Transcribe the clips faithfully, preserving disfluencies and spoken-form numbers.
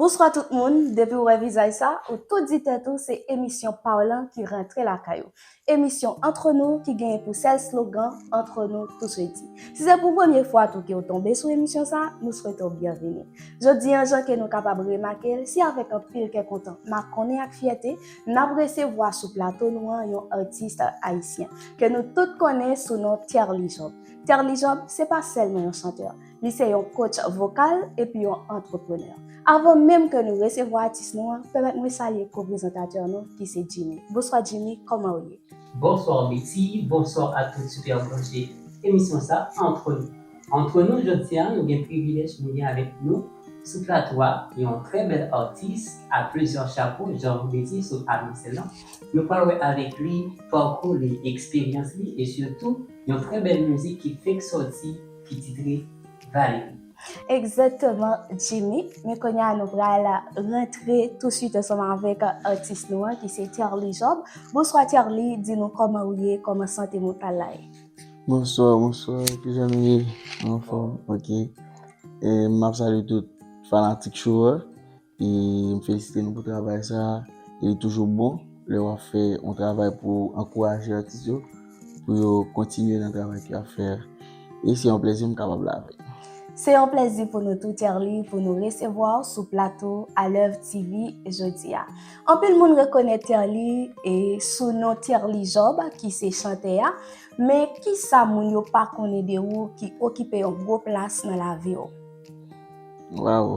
Bonswa tout moun, depi w wè vizaj sa, ou tou di tèt ou se emisyon pa w lan ki rantre lakay ou. Emisyon Entre nous ki genyen pou sèl slogan Entre nous tous jeudi. Si se pou premye fwa tou ke w tonbe sou emisyon sa, nou swete w byenveni. Jodi an, jan ke nou kapab remake l, se avèk anpil kè kontan, makonnen ak fyète, n ap resevwa sou plato nou an yon atis ayisyen ke nou tout konnen sou non Terly Job. Terly Job se pa sèlman yon chantè, li se yon coach vokal epi yon antreprenè. Avan menm ke nou resevwa atis nou an, pèmèt mwen salye ko-prezantatè nou ki se Jimmy. Bonswa Jimmy, kòman w ye? Bonswa Betty, bonswa a tout super branche emisyon sa Entre nous. Entre nous, jodi a, nou gen privilèj nou gen avèk nou sou plato a yon trè bèl atis a plizyè chapo, jan Betty sot anonse l lan. Nou pral wè avèk li pakou li, eksperyans li e sitou yon trè bèl mizik ki fenk sòti ki titre Valérie. Egzakteman, Jimmy. Men kounye a nou pral rantre touswit ansanm avèk atis nou an ki se Terly Job. Bonswa Terly, di nou kòman ou ye, kòman sante mantal la ye? Bonswa, bonswa, kijan nou ye? Anfòm, ok. E m ap salye tout fanatik show a. E m felisite nou pou travay sa a. E li toujou bon lè w ap fè yon travay pou ankouraje atis yo, pou yo kontinye nan travay ke y ap fè a. E se yon plezi m kapab la avèk nou. Se yon plezi pou nou tou, Terly, pou nou resevwa w sou plato Alèv T V jodi a. Anpil moun rekonèt Terly e sou non Terly Job, ki se chantè a. Men kisa moun yo pa konnen de ou ki okipe yon gwo plas nan lavi w? Waw.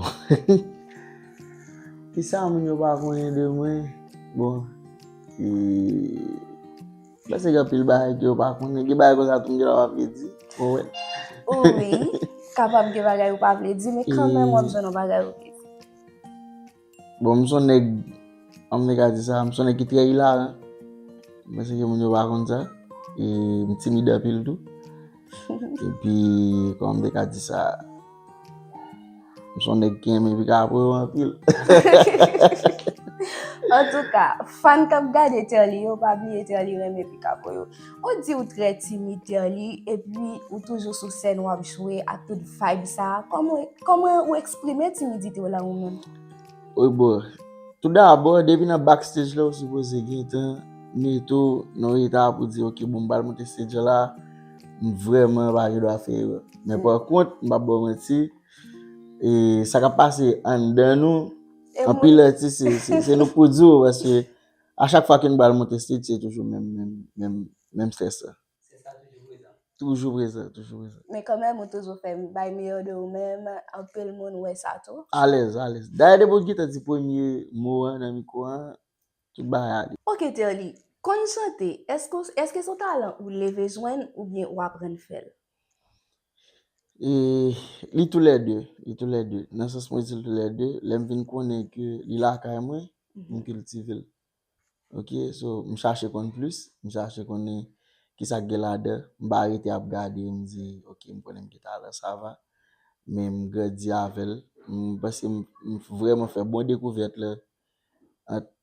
Kisa moun yo pa konnen de mwen? Bon, e, m panse gen anpil bagay ke yo pa konnen. Gen bagay konsa tou m genlè pa vle di. Bon, wè. Wi, kapab gen bagay ou pa vle di, men kanmenm w ap jwenn yon bagay ou vle di. Bon, m se yon nèg, kòman m te ka di sa, m se yon nèg ki trè ilaran. M panse ke moun yo pa konn sa. E m timid anpil tou. Epi, kòman m te ka di sa, m se yon nèg ki renmen pikapoyo anpil. Antouka, fan k ap gade Terly yo, pa bliye Terly renmen pikapoyo. Ou di ou trè timid, Terly, epi ou toujou sou sèn w ap jwe ak tout vibe sa. Kòman, kòman ou eksprime timidite w la ou menm? Wi, bon. Toudabò, depi nan backstage la, ou sipoze gentan mete w nan yon eta pou di, ok, bon, m pral monte stage la, m vrèman pa gen dwa fè erè. Men pa kont, m p ap ba w manti, e sa k ap pase anndan nou, anpil atis, se, se, se nou k pou di w, paske a chak fwa ke nou pral monte stage, se toujou menm, menm, menm, menm strès la. Se sa, toujou prezan. Toujou prezan, toujou prezan. Men kanmenm, ou toujou fè bay meyè de ou menm, anpil moun wè sa tou. Alèz, alèz. Dayè, depi w gentan di premye mo an nan mikwo an, tout bagay ale. Ok, Terly, konn chante, èske, èske se yon talan ou leve jwenn oubyen ou aprann fè l? E, li toulède, li toulède. Nan sans mwen di l toulède, lè m vin konnen ke li lakay mwen, m kiltive l. Ok, so, m chache konn plis, m chache konnen kisa k gen ladan, m pa rete ap gade, m di, ok, m konnen m gen talan, sa va. Men m grandi avè l, m panse m, m vrèman fè bon dekouvèt la ant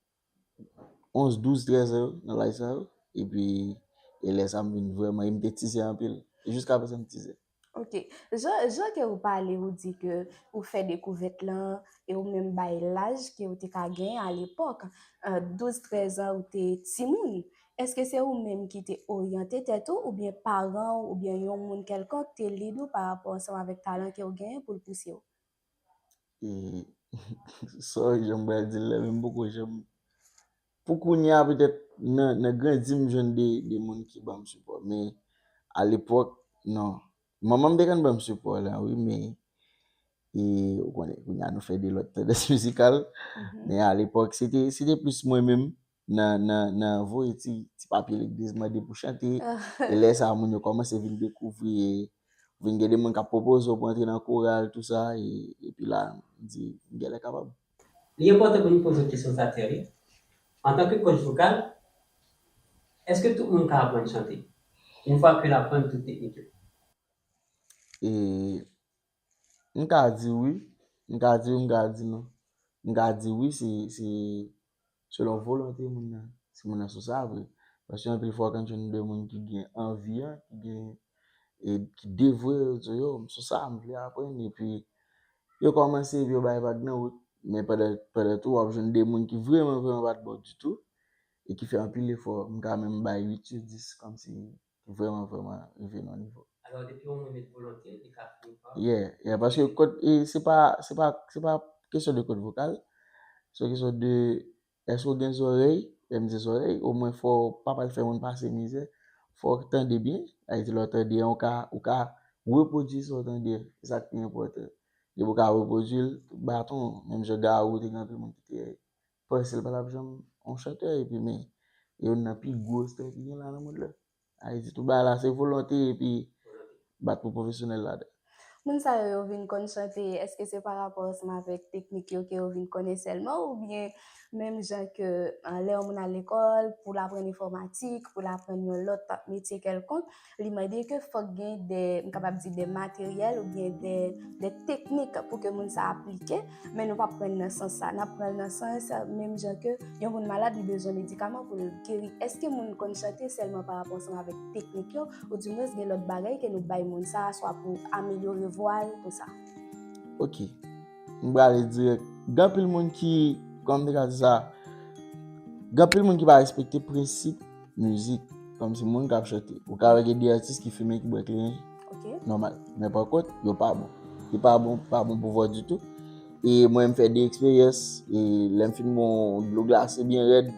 onz, douz, trèz an yo nan laj sa yo. Epi, e lè sa m vin vrèman, e m te tizè anpil. E jiska prezan m tizè. Ok. Jan, jan ke ou pale, ou di ke ou fè dekouvèt lan, e ou menm bay laj ke ou te ka genyen alepòk, euh, douz, trèz an, ou te timoun. Èske se ou menm ki te oryante tèt ou, oubyen paran w, oubyen yon moun kèlkonk te lead ou pa rapò ansanm avèk talan ke ou genyen pou l pouse w? E, sorry, jan m pral di l la, men m poko janm, pou kounye a, petèt, nan, nan grandi, m jwenn de, de moun ki ban m sipò. Men, alepòk, non. Manman m te konn ban m sipò la, wi, men, e, ou konnen, kounye a nou fè de lòt tandans mizikal. Men alepòk, se te, se te plis mwen menm, nan, nan, nan voye ti, ti papye legliz mande pou chante. E lè sa a, moun yo kòmanse vin dekouvri, e vin gen de moun k ap pwopoze w pou antre nan koral, tou sa, e, epi la, m di, m genlè kapab. Li enpòtan pou nou poze w kesyon sa, Terly. Antanke coach vokal, èske tout moun ka aprann chante? Yon fwa ke l aprann tout teknik yo? E, m ka di wi, m ka di wi, m ka di non. M ka di wi, se, se selon volonte moun nan. Si moun nan sou sa vre. Paske anpil fwa w konn jwenn de moun ki gen anvi an, ki gen, e ki devwe, yo di yo, m sou sa, m vle aprann, epi yo kòmanse, epi yo bay vag nan wout. Men pandan, pandan tou, w ap jwenn de moun ki vrèman, vrèman pa t bon ditou e ki fè anpil efò. M ka menm bay uit sou dis, kòmsi ki vrèman, vrèman rive nan yon nivo. Alò, depi yon moun met volonte, li ka fini pa. Yeah, yeah, paske kot, e se pa, se pa, se pa kesyon de kòd vokal, se yon kesyon de, èske w gen zòrèy? Lè m di zòrèy, omwen fò w pa pral fè moun pase mizè, fò w tande byen. Sa vle di lè w tande an, ou ka, ou ka repwodui sa w tande an. Se sa k pi enpòtan. Depi w ka repwodui l, tout baton, menm jan Garou te gen anpil moun ki te panse l pa t ap janm yon chantè, epi men e youn nan pi gwo stè ki gen la nan mond lan. Sa vle di tout bagay la se volonte epi bat pou pwofesyonèl ladan. Moun sa yo, yo vin konn chante, èske se pa rapò ansanm avèk teknik yo ke yo vin konnen sèlman, oubyen menm jan ke, ah, lè yon moun al lekòl pou l aprann enfòmatik, pou l aprann yon lòt metye kèlkonk, li mande ke fòk gen de, m kapab di de materyèl oubyen de, de teknik pou ke moun sa aplike, men nou p ap pran l nan sans sa. N ap pran l nan sans, menm jan ke yon moun malad, li bezwen medikaman pou l geri. Èske moun konn chante sèlman pa rapò ansanm avèk teknik yo, oudimwens gen lòt bagay ke nou bay moun sa, swa pou amelyore vwa l, tou sa? Ok. M prale dirèk. Gen anpil moun ki, kòman m te ka di sa? Gen anpil moun ki pa respekte prensip mizik, kòmsi moun k ap chante. Ou ka wè gen de atis ki fimen, ki bwè kleren. Ok. Nòmal. Men pa kont, yo pa bon. Yo pa bon, pa bon pou vwa ditou. E mwen, m fè de eksperyans, e lè m fin bon dlo glase byen rèd,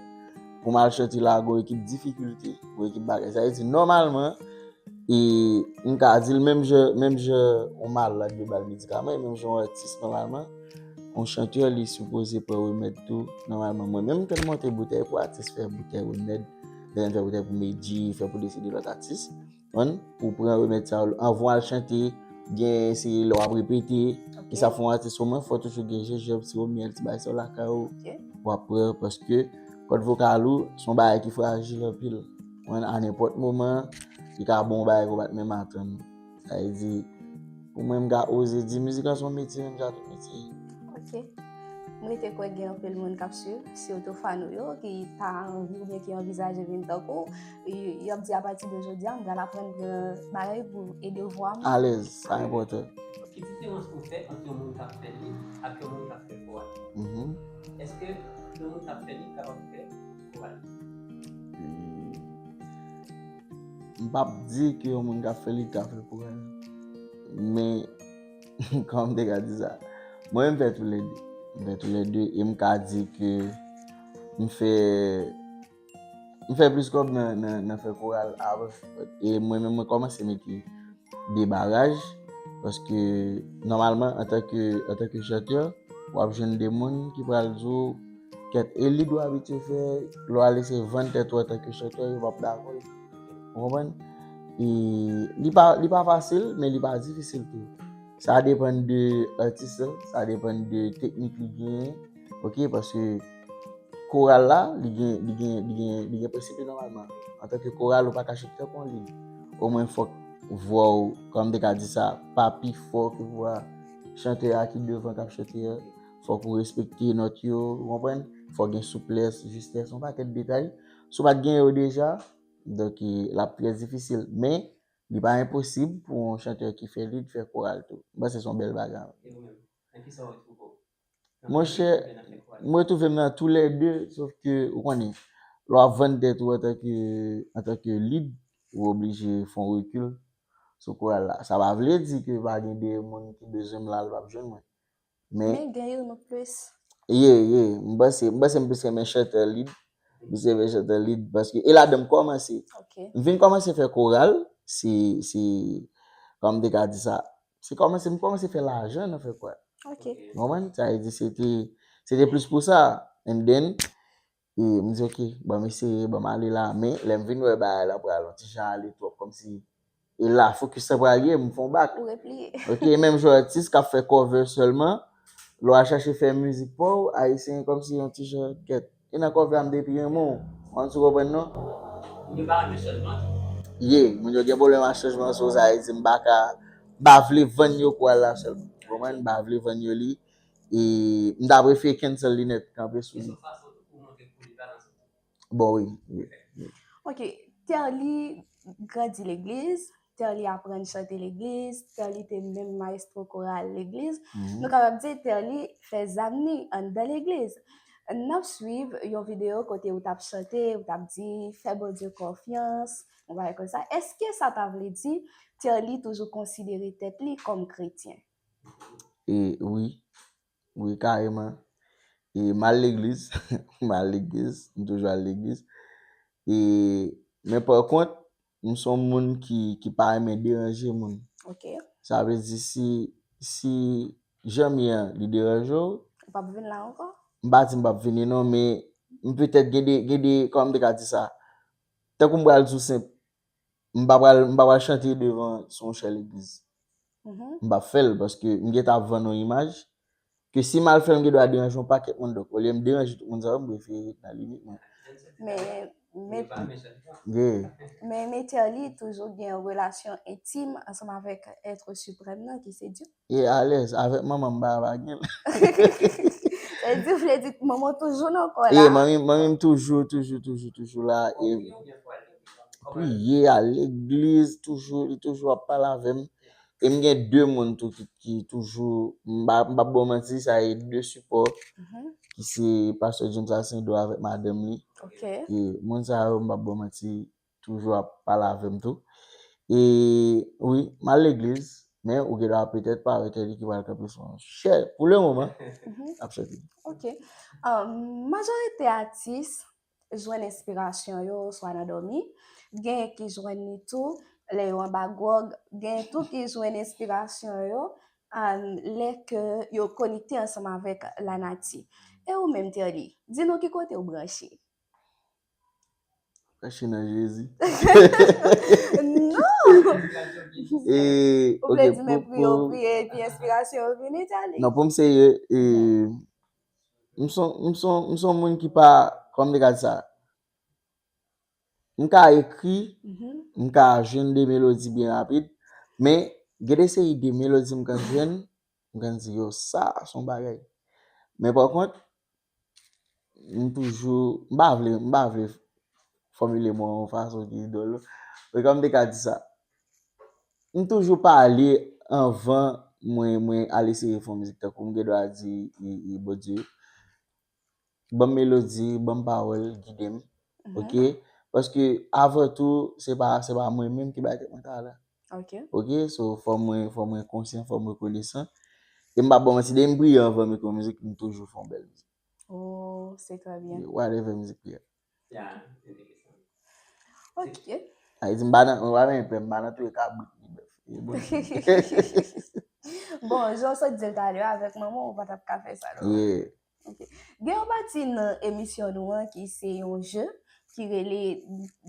pou m al chante lago ekip difikilte, pou ekip bagay. Sa vle di, nòmalman, e m ka di l menm jan, menm jan yon malad yo ba l medikaman, e menm jan yon atis nòmalman, yon chantè li sipoze pran remèd tou, nòmalman. Mwen menm, m konn monte boutèy pou atis fè boutèy remèd, lè m fè boutèy pou Medjy, fè pou de seri de lòt atis. Konprann? Pou pran remèd sa yo, anvan w al chante, gen se lè w ap repete, ki sa fè yon atis omwen, fò toujou gen jenjanm, siwo myèl, ti bagay sa yo lakay ou, w ap pran, paske kòd vokal ou se yon bagay ki frajil anpil. Konprann? A nenpòt moman, li ka ba w yon bagay ke w pa t menm atann. Sa vle di, pou mwen, m ka oze di, mizik lan se yon metye, menm jan tout metye. Ok. M rete kwè gen anpil moun k ap swiv, sitou fan ou yo, ki ta anvi oubyen ki anvizaje vin tankou w. Y, y ap di, apati de jodi a, m pral aprann pran bagay pou ede vwa m. Alèz, sa enpòtan. Ki diferans ou fè ant yon moun k ap fè lit ak yon moun k ap fè koral? Mhm. Èske yon moun k ap fè lit kapab fè koral? Hmm. M p ap di ke yon moun k ap fè lit ka fè koral. Men, kòman m te ka di sa? Mwen, m fè toulède. M fè toulède e m ka di ke m fè, m fè plis kòb nan, nan, nan fè koral avan. E mwen menm, mwen kòmanse mete de baraj, paske nòmalman, antanke, antanke chantè, w ap jwenn de moun ki pral di w, kèt, e lit w abitye fè, lè w al eseye vann tèt ou antanke chantè, yo p ap dakò. Ou konprann? E li pa, li pa fasil, men li pa difisil tou. Sa depann de atis lan, sa depann de teknik li genyen, ok, paske koral la, li gen, li gen, li gen, li gen prensip li nòmalman. Antanke koral, ou pa ka chante tankou yon lit. Omwen fòk vwa w, kòm m te ka di sa, pa pi fò ke vwa chantè a ki devan k ap chante a. Fòk ou respekte nòt yo, ou konprann? Fòk gen souplès, jistès, yon pakèt detay. Si w pa t gen yo deja, donk, e, l ap trè difisil. Men, li pa enposib pou yon chantè ki fè lit fè koral tou. M panse se yon bèl bagay. E ou menm, nan kisa w retwouve w? Monchè, m retwouve m nan toulède, sòf ke, ou konnen, lè w ap vann tèt ou antanke, antanke lit, ou oblije fè yon rekil sou koral la. Sa pa vle di ke pa gen de moun ki bezwen m la, l p ap jwenn mwen. Men, men gen youn ou plis. Ye, ye, m panse, m panse m plis renmen chantè lit, m plis renmen chantè lit, paske, e ladan m kòmanse. Ok. M vin kòmanse fè koral, se, se, kòman m te ka di sa, se kòmanse, m kòmanse fè lajan nan fè koral. Ok. Ou konprann? Sa vle di, se te, se te plis pou sa. And then, e m di, ok, ban m eseye, ban m ale la. Men, lè m vin wè bagay la pral yon ti jan ale twòp, kòmsi, e la, fokis lan pral ye, m fè yon bak. Ou repliye. Ok, menm jan atis k ap fè cover sèlman, lè w al chache fè mizik pa w, ayisyen kòmsi yon ti jan kèt. E nan cover a m te pi renmen w. Ou konn sou konprann non? Moun yo pa renmen chanjman tou. Ye, moun yo gen pwoblèm ak chanjman, so sa vle di m pa ka, m pa vle vann yo koral la sèlman. Ou konprann? M pa vle vann yo li. E m ta prefere cancel li nèt, kanpe sou li. Se yon fason tou pou montre polivalans ou tou. Bon, wi, wi, wi. Ok, Terly grandi legliz, Terly aprann chante legliz, Terly te menm maestro koral legliz. Nou kapab di Terly fè zam ni anndan legliz. N ap swiv yon videyo kote ou t ap chante, ou t ap di, fè Bondye konfyans, yon bagay konsa. Èske sa ta vle di Terly toujou konsidere tèt li kòm kretyen? E wi, wi, kareman. E m al legliz, m al legliz, m toujou al legliz. E, men pa kont, m se yon moun ki, ki pa renmen deranje moun. Ok. Sa vle di si, si jan m ye an, li deranje w, Ou p ap vin la ankò? M pa di m p ap vini non, men m petèt gen de, gen de, kòman m te ka di sa? Tankou m pral di w senp, m pa pral, m pa pral chante devan se yon chè legliz. M p ap fè l paske m gentan ap vann yon imaj. Ke si m al fè l, m gen dwa deranje yon pakèt moun. Donk, olye m deranje tout moun sa yo, m prefere ret nan limit mwen. Men, men, Yeah. men, men Terly toujou gen yon relasyon entim ansanm avèk Être Suprême nan ki se Dye. Yeah, alèz. Avèk manman m pa, pa gen. Sa vle di, vle di manman toujou nan kò Yeah, la. manmi, manmi m toujou, toujou, toujou, toujou la. E priye, al legliz, toujou, li toujou ap pale avè m. E m gen de moun tou ki, ki toujou, m pa, m p ap ba w manti, sa e de sipò, Mhm. ki se Pastè James Alcindor avèk madanm li. Ok. E moun sa yo, m p ap ba w manti, toujou ap pale avè m tou. E wi, m al legliz, men ou gen dwa petèt pa wè Terly ki pral kanpe sou yon chè. Pou le moman, Mhm. ap chante. Ok. Um, majorite atis jwenn enspirasyon yo swa nan dòmi, gen ki jwenn li tou lè yo anba gwòg, gen tou ki jwenn enspirasyon yo um, lè ke yo konekte ansanm avèk lanati. E ou menm, Terly, di nou ki kote ou branche? Branche nan Jezi. Non! E, Ou vle ok, di men pou, priye, ou pou, priye, epi enspirasyon yo vini, Terly? Non, pou m serye, e, m se yon, m se yon, m se yon moun ki pa, kòman m te ka di sa? M ka ekri, Mhm. m ka jwenn de melodi byen rapid, men gen de seri de melodi m konn jwenn, m konn di, yo, sa, se yon bagay. Men pa kont, m toujou, m pa vle, m pa vle fòmile mo an yon fason ki dwòl. Men kòman m te ka di sa? M toujou pale anvan mwen, mwen al eseye fè yon mizik, tankou m gen dwa di, e, e, Bondye, ban m melodi, ban m pawòl, gide m. Mhm. Ok? Paske avan tou, se pa, se pa mwen menm ki bay tèt mwen talan. Ok. Ok? So, fò mwen, fò mwen konsyan, fò mwen rekonesan. E m pa ba w manti, depi m priye anvan m ekri yon mizik, m toujou fè yon bèl mizik. Oh, se trè byen. Whatever mizik li ye. Ok. Sa vle di, m pa nan, m pa nan pè, m pa nan touye kabrit ni bèf. E bon. Bon, jan w sot di l talè, avèk manman w, ou pa t ap ka fè sa, non? Yeah. Ok. Gen yon pati nan emisyon nou an ki se yon jeu ki rele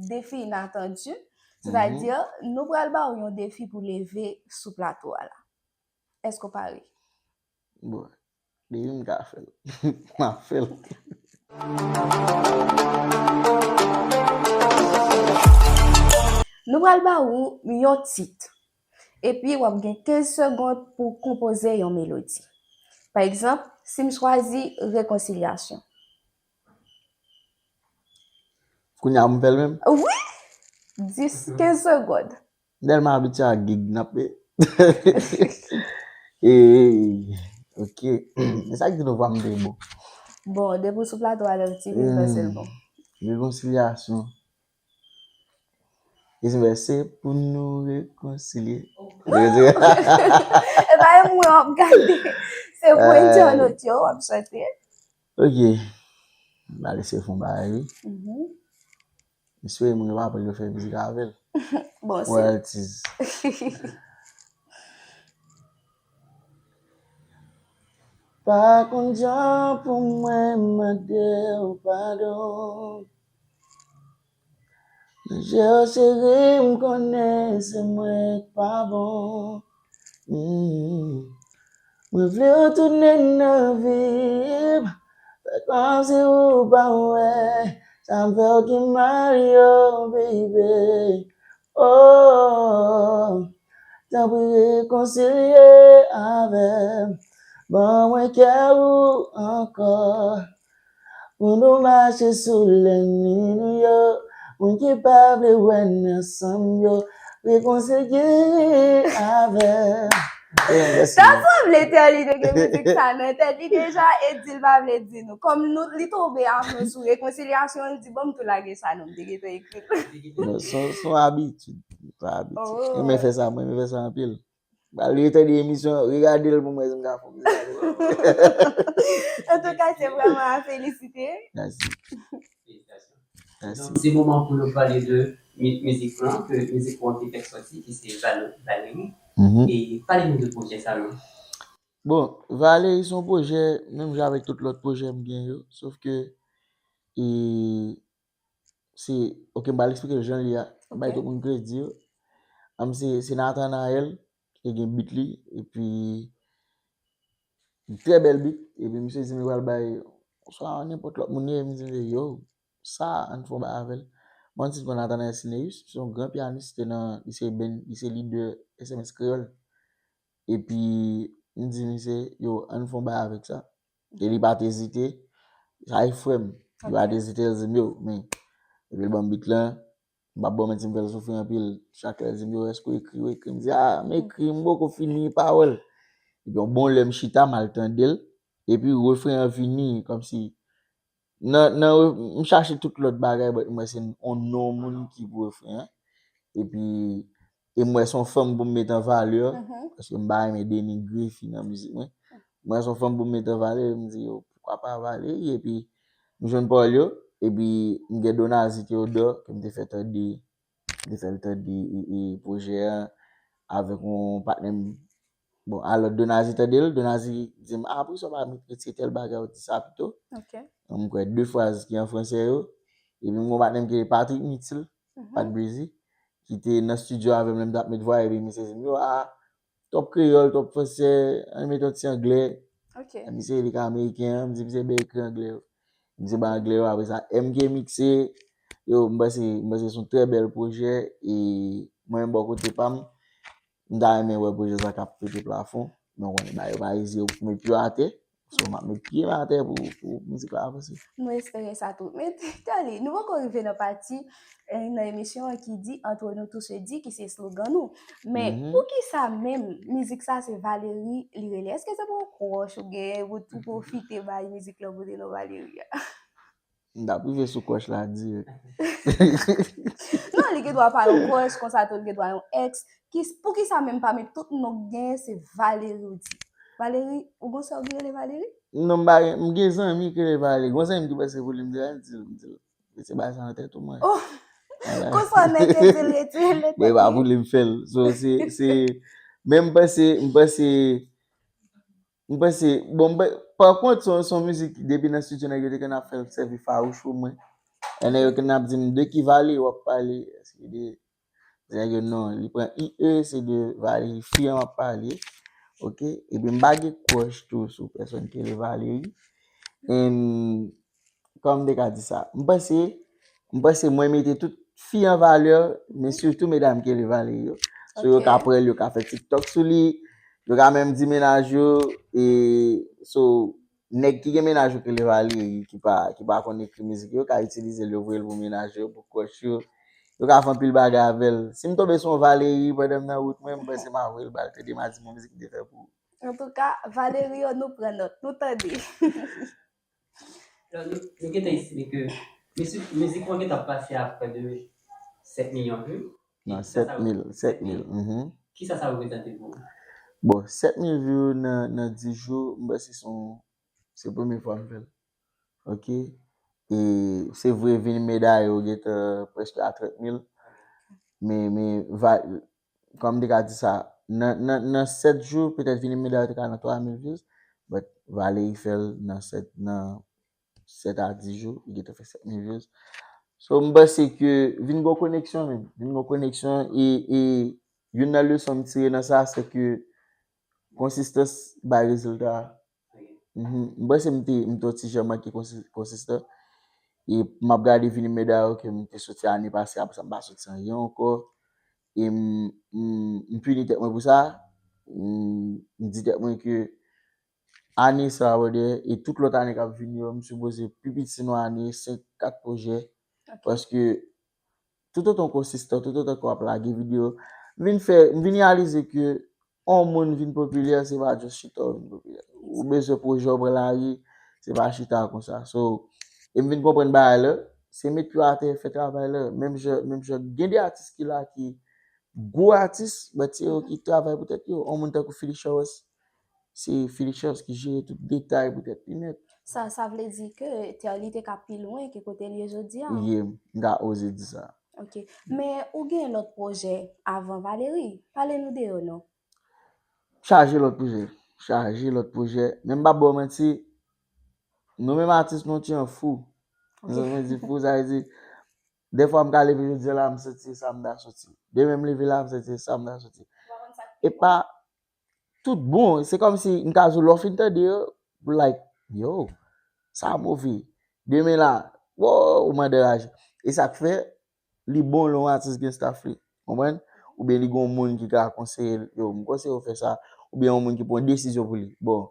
defi inatandi. Sètadi, nou pral ba w yon defi pou leve sou plato a la. Èske w pare? Bon, depi m ka fè l, m ap fè l. Nou pral ba ou yon tit. Epi w ap gen kenz segond pou konpoze yon melodi. Pa egzanp, si m chwazi rekonsilyasyon. Kounye a pou m fè l menm? Wi! Dis, kenz segond. M tèlman abitye ak gig n ap e, ok. Men sa k di nou vwa m te bon. Bon, depi w sou plato a, lè w ti vin fè sèl bon. Rekonsilyasyon. E se vre, se pou nou rekonsilye. E pa e mwen w ap gade. Se pou entènot yo w ap chante. Ok. M pa lese fon bagay wi. M espere moun yo pa pran yo fè mizik avè l. Bon, se Royalties. Pa konn jan pou mwen mande w padon. Nan je w cheri, m konnen se mwen k pa bon. Mm. Mwen vle w tounen nan vi m. Fè kòmsi ou pa wè sa m fè w ki mal yo, baby. Oh, tanpri rekonsilye avè m. Ban mwen kè ou ankò. Pou nou mache sou lènmi nou yo. Moun ki pa vle wè n ansanm yo. Rekonsilye avè m. Sa sanble Terly te gen mizik sa nan tèt li deja e di l pa vle di nou. Kòm nou, li tonbe a nou sou rekonsilyasyon, li di, "Bon, m tou lage sa non, m te gentan ekri l." Non, se yon, se yon abitid. Se yon abitid. Oh. Mwen renmen fè sa, mwen renmen fè sa anpil. Ba, li tande emisyon, regade l pou mwen si m ka fè yon ti bagay. Antouka, se vrèman a felisite. Mèsi. Felisitasyon. Mèsi. Donk, se moman pou nou pale de mi- mizik lan, ke mizik ou an te fèk sòti, ki se Valo- Valérie. Mhm. E pale nou de pwojè sa non. Bon, Valérie se yon pwojè, menm jan avèk tout lòt pwojè m gen yo, sof ke, e, se, ok, m pral eksplike l jan l ye a, m bay tout moun kredi yo. Am, se, se Nathanael ki te gen beat li, epi trè bèl beat, epi misye di m li pral bay, oswa nenpòt lòt moun ye, m di yo, sa, ann fè yon bagay avè l. Mwen di m konn Nathanael Cineus, se yon gran pyanis, li te nan, li se ben, li se lidè S M S Kreyòl. Epi, m di misye, yo, ann fè yon bagay avèk sa. E li pa t ezite, sa e frè m. Li pa t ezite, l di m, yo, men, epi l ban m beat lan, m p ap ba w manti, m fè l soufri anpil. Chak lè l di m, yo, èske w ekri, w ekri? M di, a, m ekri, m poko fini pawòl. Epi yon bon lè m chita, m al tande l, epi refren an vini, kòmsi, nan, nan, m chache tout lòt bagay, but m wè se yon non moun ki pou refren an. Epi, e m wè se yon fanm pou m met an valè, paske m pa renmen denigre fi nan mizik mwen. M wè se yon fanm pou m met an valè, m di, yo, poukwa pa Valérie? Epi, m jwenn pawòl yo, epi m gen Donazi Theodore, ke m te fè tande, m te fè l tande, e, e, pwojè a avèk yon patnè m. Bon, alò, Donazi tande l, Donazi di m, a, poukisa w pa met retire tèl bagay, ou di sa pito. Ok. M kwè de fraz ki an fransè yo. Epi m gon patnè m ki rele Patrick Mitil, Pat Breezy, ki te nan estidyo avè m lè m t ap met vwa, epi misye di m, yo, a, twòp kreyòl, twòp fransè, ann met yon ti anglè. Ok. Misye li ka ameriken an, m di misye ben ekri anglè yo. Misye bay anglè yo, apre sa, M K mikse, yo, m panse, m panse se yon trè bèl pwojè, e mwen menm bò kote pa m, m ta renmen wè pwojè sa k ap pete plafon, men w konnen bagay yo pa izi, yo pou met pye atè, so m ap met pye m atè pou, pou mizik la avanse. Nou espere sa tou. Men, Terly, nou poko rive nan pati, eh, nan emisyon an ki di Entre nous tout se dit, ki se slogan nou. Men, poukisa menm mizik sa se Valérie li rele? Èske se pou yon crush ou gen, pou tou pwofite bay mizik lan pote non Valérie a? M t ap rive sou crush la dirèk. Non, li gen dwa pa yon crush, konsa tou, li gen dwa yon ex. Ki, poukisa menm pami tout non k genyen, se Valérie ou di? Valérie, ou gon sè w ki rele Valérie? Non, m pa gen, m gen zanmi ki rele Valérie. Gon zanmi m ki panse pou li, m di, al di l, m di l. Retire bagay sa nan tèt ou, mwen. Oh! Konsa nèg yo di l retire l nan tèt li. Bon, e pa pou li m fè l. So, se, se, men m panse, m panse, m panse, bon, m pa- pa kont, se yon, se yon mizik, depi nan estidyo, nèg yo te konn ap fè l sèvi fawouch pou mwen. E nèg yo konn ap di m, de ki Valérie w ap pale? Èske de Nèg yo non, li pran I E, se de Valérie fi an m ap pale. Ok? Epi m pa gen crush tou sou pèsòn ki rele Valérie. And, kòman m te ka di sa? M panse, m panse mwen mete tout fi an valè, men sitou medam ki rele Valérie yo. So, yo ka pran l, yo ka fè TikTok sou li, yo ka menm di mennaj yo, e, so, nèg ki gen mennaj yo ki rele Valérie, ki pa, ki pa konn ekri mizik yo, ka itilize l, yo voye l pou mennaj yo, pou crush yo. Yo ka fè anpil bagay avè l. Si m tonbe sou yon Valérie pandan m nan wout mwen, m panse m a voye l ba l tande, m a di m yon mizik m te fè pou ou. Antouka, Valérie yo, nou pran nòt, nou tande. Alò, nou, nou gentan estime ke mizik, mizik mwen gentan pase a prè de sèt milyon view. Non, sèt mil, sèt mil, mhm. Kisa sa reprezante pou ou? Bon, sèt mil view nan, nan dis jou, m panse se yon, se premye fwa m fè l. Ok? E se vre, Vini Medal yo gentan prèske a trant mil. Men, men, va, kòman m te ka di sa? Nan, nan, nan sèt jou, petèt Vini Medal yo te ka nan twa mil views, but Valérie fè l nan sèt, nan sèt a dis jou, li gentan fè sèt mil views. So, m panse ke vin gon koneksyon menm. Vin gon koneksyon e, e youn nan leson m tire nan sa, se ke konsistans bay rezilta. Mhm. M panse m te, m te yon ti jan manke konsi- konsistan. E m ap gade Vini Medal ke m te soti ane pase, apre sa m pa soti anyen ankò. E m, m, m pini tèt mwen pou sa. M, m di tèt mwen ke ane sa, brother, e tout lòt ane k ap vini yo, m sipoze pi piti nan ane, senk, kat pwojè. Ok. Paske toutotan w konsistan, toutotan ke w ap lage videyo, m vin fè, m vin reyalize ke yon moun vin popilè, se pa just chita w vin popilè. Ou bezwen pwojè w pran lari, se pa chita konsa. So, e m vin konprann bagay la, se met pye atè, fè travay la. Menm jan, menm jan, gen de atis ki la ki gwo atis, but se yo ki travay pou tèt yo. Yon moun tankou Felicious, se Felicious ki jere tout detay pou tèt li nèt. Sa, sa vle di ke tè li te ka pi lwen ke kote l ye jodi a. Yeah, m ka oze di sa. Ok. Men ou gen lòt pwojè avan Valery? Pale nou de yo non. Chaje lòt pwojè. Chaje lòt pwojè. Men m p ap ba w manti, nou menm atis nou ti an fou. Nou menm di fou, sa vle di, dèfwa m ka leve jodi a la, m santi se sa m ta soti. Demen m leve la, m santi se sa m ta soti. E pa tout bon, se kòmsi m ka di w lè w fin tande yo, like, yo, sa move. Demen la, wow, ou mande raje. E sa k fè, li bon lè yon atis gen staff li. Konprann? Oubyen li gen yon moun ki ka konseye l, yo, m konseye w fè sa. Oubyen yon moun ki pran desizyon pou li. Bon,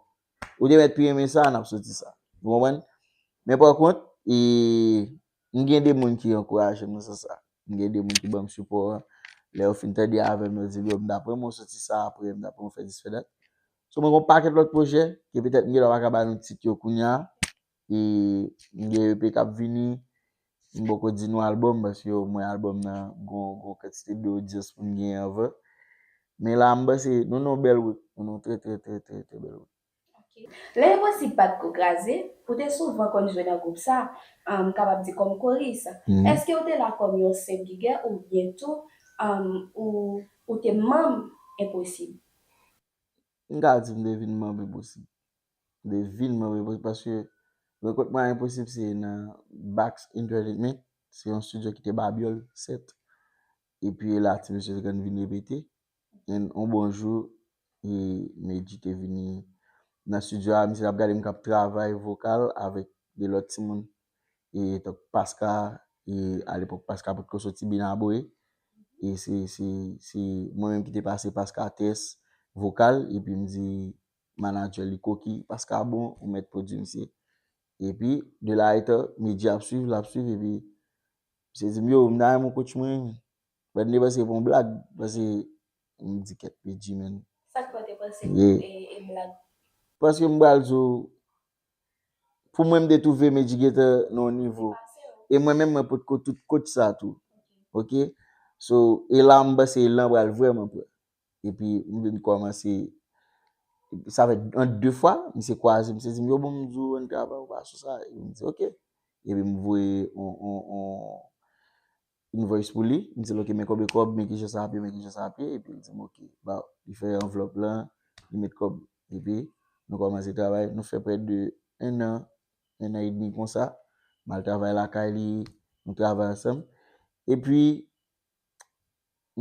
ou te mèt pi renmen sa, n ap soti sa. Ou konprann? Men pa kont, e, m gen de moun ki ankouraje m nan sans sa. M gen de moun ki ban m sipò an. Lè yo fin tande avè m, yo di m, yo, m t ap renmen w soti sa apre, m t ap renmen w fè dis fè dat. So, mwen gen yon pakèt lòt pwojè, ke petèt m gen dwa pa ka ba nou tit yo kounye a. E m gen E P k ap vini. M poko di nou albòm, paske omwen albòm nan gon, gon kantite de odyans pou n genyen anvan. Men la, m panse nou nan yon bèl wout. Nou nan yon trè, trè, trè, trè, trè bèl wout. Lè Enposib pa t ko kraze, ou te souvan konn jwe nan gwoup sa, um, m kapab di kòm koris. Èske ou te la kòm yon senp gigè oubyen tou um, ou, ou te manm Enposib? M ka di m te vin manm Enposib. M te vin manm Enposib paske rankont mwen ak Enposib se nan Bax Entertainment. Se yon estidyo ki te Babyol sèt. Epi e la ti mesye te konn vin repete. And yon bon jou, e, Medjy te vini nan estidyo a, misye t ap gade m k ap travay vokal avèk de lòt timoun. E tankou Paska, e alepòk Paska potko soti byen abòye. E se, se, se mwen menm ki te pase Paska tès vokal, epi m di manadjè li Koki, Paska bon, ou mèt pwodui misye. Epi, de la etan, Medjy ap swiv, l ap swiv, epi misye di m, yo, m ta renmen w coach mwen. But m te panse se pou yon blag, paske m di kèt Medjy, man. Sa k fè w te panse e, e blag? Paske m pral di w, pou mwen, m te twouve Medjy gentan nan yon nivo. E mwen menm, mwen potko tout coach sa tou. Ok? So, e la, m panse lan pral vrèman pran. Epi, m vin kòmanse, sa fè an de fwa, misye kwaze, misye di m, yo, bon, m di w, ann travay, ou pa sou sa. Epi m di, ok. Epi m voye on, on, on, invoice pou li. M di l, ok, men konbyen kòb, men kijan sa ap ye, men kijan sa ap ye. Epi l di m, ok. Ba, li fè anvlòp lan, li met kòb. Epi nou kòmanse travay. Nou fè prè de en an, en an edmi konsa. M al travay lakay li, nou travay ansanm. Epi,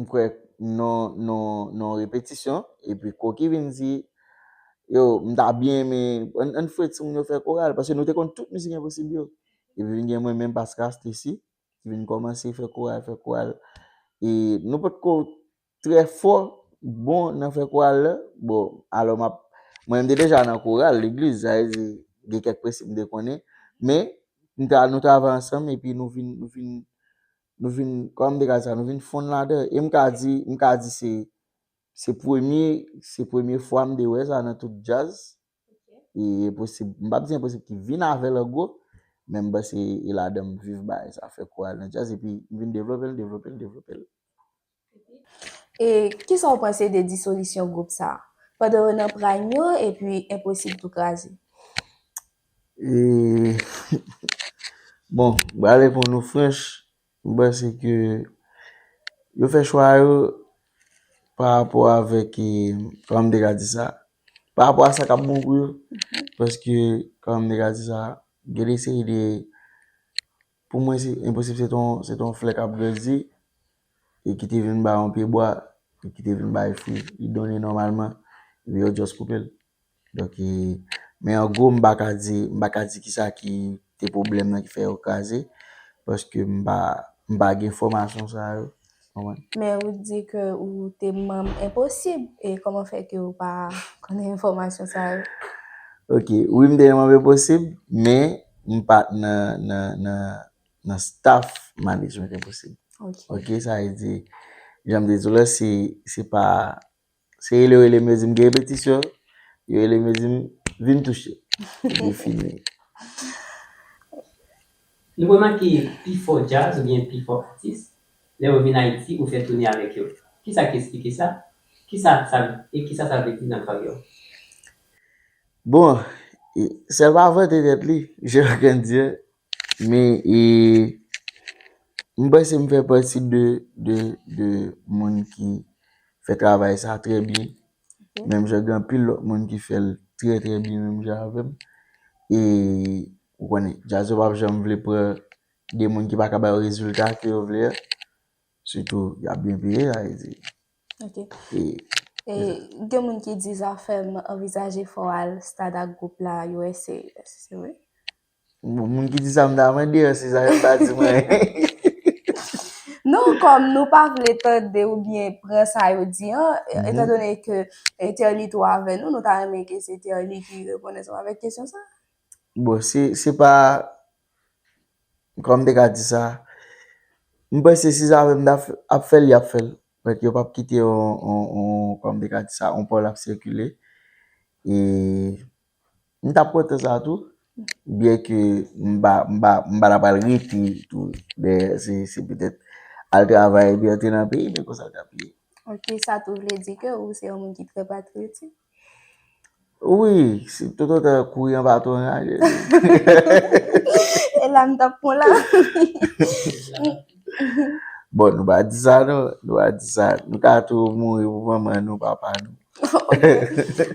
m kwè, nan, nan, nan repetisyon, epi Koki vin di, yo, m ta byen renmen, ann, ann fouye timoun yo fè koral, paske nou te konn tout mizik Enposib yo. Epi vin gen mwen menm, Paska, Stacy, ki vin kòmanse fè koral, fè koral. E nou potko trè fò, bon, nan fè koral la. Bon, alò m ap, mwen menm te deja nan koral legliz, sa vle di, gen kèk prensip m te konnen. Men, nou ta, nou travay ansanm, epi nou vin, nou vin, nou vin, kòman m te ka di sa, nou vin fonn ladan. E m ka di, m ka di se, se premye, se premye fwa m te wè sa nan tout djaz. E Enposib, m p ap di Enposib ki vin avè l an gwo, men m panse e ladan m viv bagay sa, fè koral nan djaz, epi m vin devlope l, devlope l, devlope l. E kisa w panse de disolisyon gwoup sa a? Pandan yo nan prime yo, epi Enposib tou kraze. E, bon, m pral reponn ou franch, m panse ke yo fè chwa yo pa rapò avèk, e, kòman m te ka di sa, pa rapò a sa k ap bon pou yo. Paske, kòman m te ka di sa, gen de seri de, pou mwen, se Enposib, se t on, se t on flè k ap grandi, e ki te vin bay yon pye bwa, e ki te vin bay fwi, li donnen nòmalman, epi yo just koupe l. Donk, e, men an gwo, m pa ka di, m pa ka di kisa ki te pwoblèm nan ki fè yo kraze, paske m pa, m pa gen enfòmasyon sa yo, konprann? Men ou di ke ou te manm Enposib, e kòman fè ke ou pa konnen enfòmasyon sa yo? Ok, wi, m te manm Enposib, men m pa t nan, nan, nan, nan staff management Enposib. Ok. Ok, sa vle di, jan m te di w la, se, se pa, se rele yo rele m, yo di m gen repetisyon, yo rele m, yo di m vin touche. Epi fini. Nou remake pifò djaz oubyen pifò atis, lè yo vin Ayiti, ou fè toune avèk yo. Kisa k esplike sa? Kisa sa, e kisa sa vle di nan karyè w? Bon, e, sa pa vante tèt li, je veux dire, men e, m panse m fè pati de, de, de moun ki fè travay sa trè byen. Menm jan gen anpil lòt moun ki fè l trè, trè byen menm jan avè m. E ou konnen, djaz yo p ap janm vle pran de moun ki pa ka ba yo rezilta ke yo vle a. Sitou, y ap byen peye, sa vle di. Ok. E gen moun ki di Zafèm anvizaje fè w al stad ak gwoup la U S A, èske se vre? Bon, moun ki di sa, m ta mande yo si Zafèm pa di mwen. Non, kòm nou pa vle tande oubyen pran sa yo di an, etandone ke Terly tou avè nou, nou ta renmen ke se Terly ki reponn ansanm avèk kesyon sa. Bon, se, se pa, kòman m te ka di sa, m panse si Zafèm ap fè l, y ap fè l. Paske yo p ap kite yon, yon, yon, kòman m te ka di sa, yon pòl ap sikile. E m t ap kontan sa tou, byen ke m pa, m pa, m pa ta pral rete tou dèyè, se, se petèt al travay epi antre nan peyi, men konsa l t ap ye. Ok, sa tou vle di ke ou se yon moun ki trè patriyotik? Wi, si toutotan kouri an pa tou anraje. E la m t ap pran la. Bon, nou pa di sa non, nou pa di sa. Nou ka tou mouri pou manman nou, papa nou. Ok.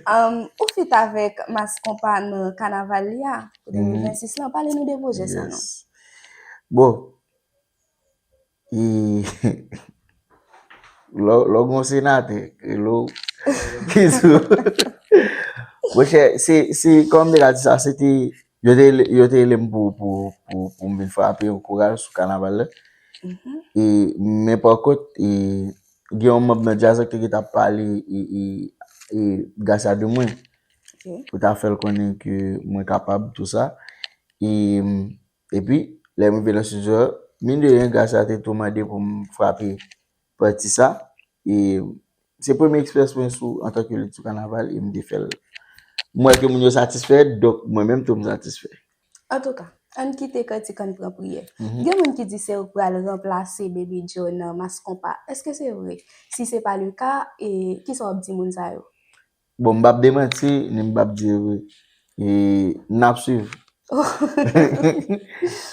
Um, ou feat avèk Mass Konpa nan kanaval li a pou de mil vennsis lan. Pale nou de pwojè sa non. Yes. Bon, e lè w gen yon senatè, rele w ki di w. Monchè, se, se, kòman m te ka di sa, se te, yo te, yo te rele m pou, pou, pou, pou m vin frape yon koral sou kanaval la. E, men pa kont, e, gen yon manm nan djaz la ki te gentan ap pale, e, e, e, Gracia de mwen. Pou ta fè l konnen ke mwen kapab, tou sa. E, epi, lè m rive nan estidyo a, mine de rien, Gracia te tou mande pou m frape pati sa. E se premye eksperyans mwen sou, antanke lit sou kanaval, e m te fè l. M wè ke moun yo satisfè, donk mwen menm tou m satisfè. Antouka, ann kite kantik ann pran priyè. Gen moun ki di se ou k pral ranplase Baby Joe nan Mass Konpa. Èske se vre? Si se pa le ka, e kisa w ap di moun sa yo? Bon, m p ap demanti, ni m p ap di e vre. E n ap swiv.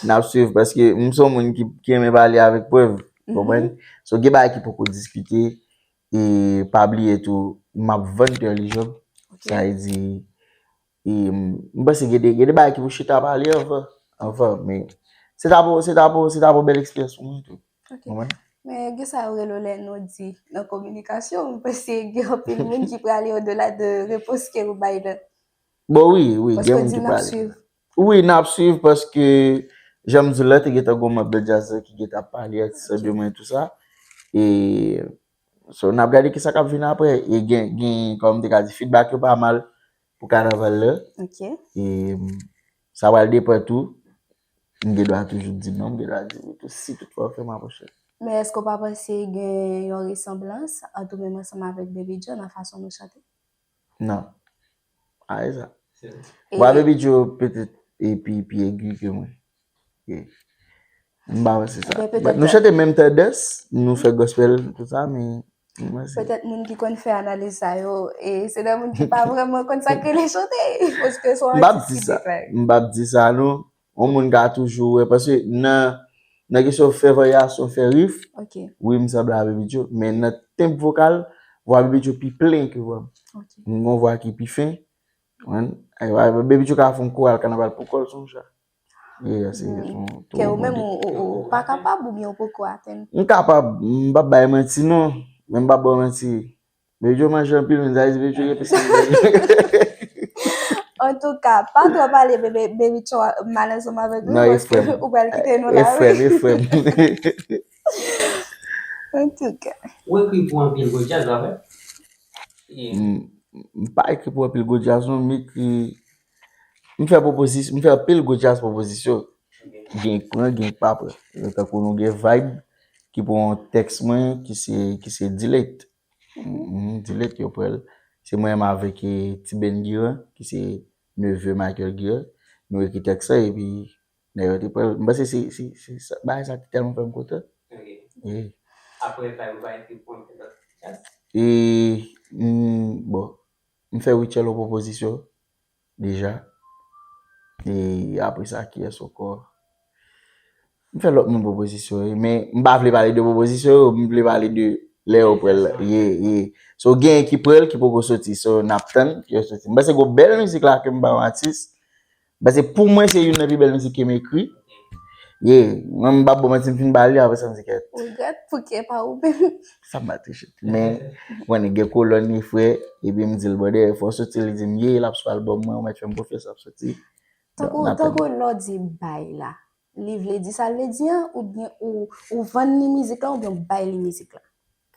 N ap swiv, paske m se yon moun ki, ki renmen pale avèk prèv, konprann? So, gen bagay ki poko diskite, e pa bliye tou, m ap vann Terly Job. Sa vle di, e m, m panse gen de, gen de bagay ki pou chita pale anvan, anvan, men se ta pou, se ta pou, se ta pou bèl eksperyans pou mwen tou. Ok. Men gen sa yo rele w lè non di nan kominikasyon, m panse gen anpil moun ki prale odela de repons ke ou bay la. Bon, wi, wi, gen moun ki prale. Wi, n ap swiv paske, jan m di w la, te gentan gon manm nan djaz la ki gentan ap pale atis la de mwen, tou sa. E, so, n ap gade kisa k ap vin apre. E gen, gen, kòm m te ka di, feedback yo pa mal pou kanaval la. E sa pral depann tou. M gen dwa toujou di non, m gen dwa di wi tou, si toutfwa yo fè m apwoche. Men èske w pa panse gen yon resanblans ant ou menm ansanm avèk Baby Joe nan fason nou chante? Non. A, e sa. Vwa Baby Joe petèt e pi, pi egi ke mwen. M pa panse sa. Nou chante menm tandans, nou fè gospel, tou sa, men Petèt moun ki konn fè analiz sa yo, e se de moun ki pa vrèman konn sa k rele chante, paske se yon atis ki deklare. M p ap di sa non. Yon moun ka toujou wè, paske nan, nan kesyon fè varyasyon, fè riff, wi, m sanble a Baby Joe, men nan tenb vokal, vwa Baby Joe pi plen ke vwa m. M gen yon vwa ki pi fen, konprann? Baby Joe ka fè yon koral kanaval pou kò l sou yon cha. Ke ou menm ou pa kapab oubyen ou poko atenn? M kapab, m p ap bay manti non, men m p ap ba w manti. Baby Joe manje anpil moun, sa vle di Baby Joe gen plis ke m. Antouka, pa twò pale, Baby Joe mal ansanm avèk nou, paske ou pral kite nou la wi. E frè m, e frè m. Antouka. Ou ekri pou anpil gwo djaz, pa vre? M pa ekri pou anpil gwo djaz non, m ekri, m fè pwopozisyon, m fè anpil gwo djaz pwopozisyon. Gen k pran, gen k pa pran. Tankou nou gen Vibe, ki pran yon tèks mwen ki se, ki se Delete. Mhm, Delete, yo pran l. Se mwen menm avèk, eh, Tiben Guiran, ki se neveu Michael Guiran. Nou ekri tèks la, epi nèg yo te pran l. M panse se, se, se sa, bagay sa te tèlman fè m kontan. Ok. Yeah. Apre, pa, ou pa ekri pou anpil lòt jazz? E, mm, bon, m fè Rutshelle yon pwopozisyon deja. E apre sa, kiyès ankò? M fè lòt moun pwopozisyon, wi, men m pa vle pale de pwopozisyon yo, m vle pale de lè yo pral, ye, ye. So, gen ki pral, ki poko soti, so, n ap tann, ki yo soti. M panse gon bèl mizik la ke m ba yon atis. M panse pou mwen, se youn nan pi bèl mizik ke m ekri. Ye, mwen, m pa bon manti, m fin ba li, apre sa, m di kèt. Regrèt pou kè pa ou menm. Sa m pa touche. Men, ou konnen, gen kolòn, gen frè, epi m di l, brother, fò w soti, li di m, ye, l ap sou albòm mwen, ou mèt fè m konfyans, l ap soti. Tankou, tankou lè w di bay la, li vle di sa l vle di an, oubyen ou, ou vann li mizik la, oubyen ou bay li mizik la?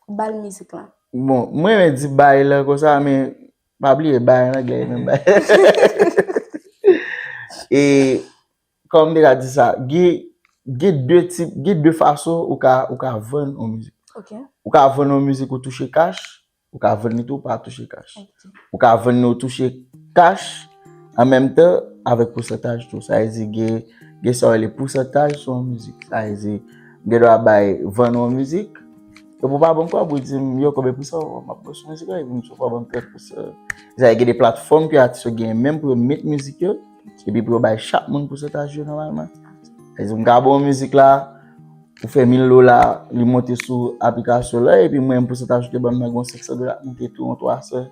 Ou ba l mizik la. Bon, mwen renmen di bay la konsa, men pa bliye bay an anglè, e menm bay. E, kòman m te ka di sa, gen, gen de tip, gen de fason ou ka, ou ka vann yon mizik. Ok. Ou ka vann yon mizik ou touche kach, ou ka vann li tou, ou pa touche kach. Ok. Ou ka vann li, ou touche kach, an menm tan, avèk pousantaj tou. Sa vle di, gen, gen sa yo rele pousantaj sou yon mizik. Sa vle di, gen dwa bay, vann yon mizik, epi w pa ban m kòb, ou di m, yo, konbyen pousan m ap pran sou mizik la, epi m di w pa ban m trant pousan. Sa vle di, gen de platfòm ke atis yo genyen menm pou yo met mizik yo, epi pou yo bay chak moun pousantaj yo nòmalman. Sa vle di, m ka ba w mizik la, ou fè mil dola, li monte sou aplikasyon la, epi mwen, pousantaj ou te ban m nan, gen senk san dola k monte tou, yon twa san.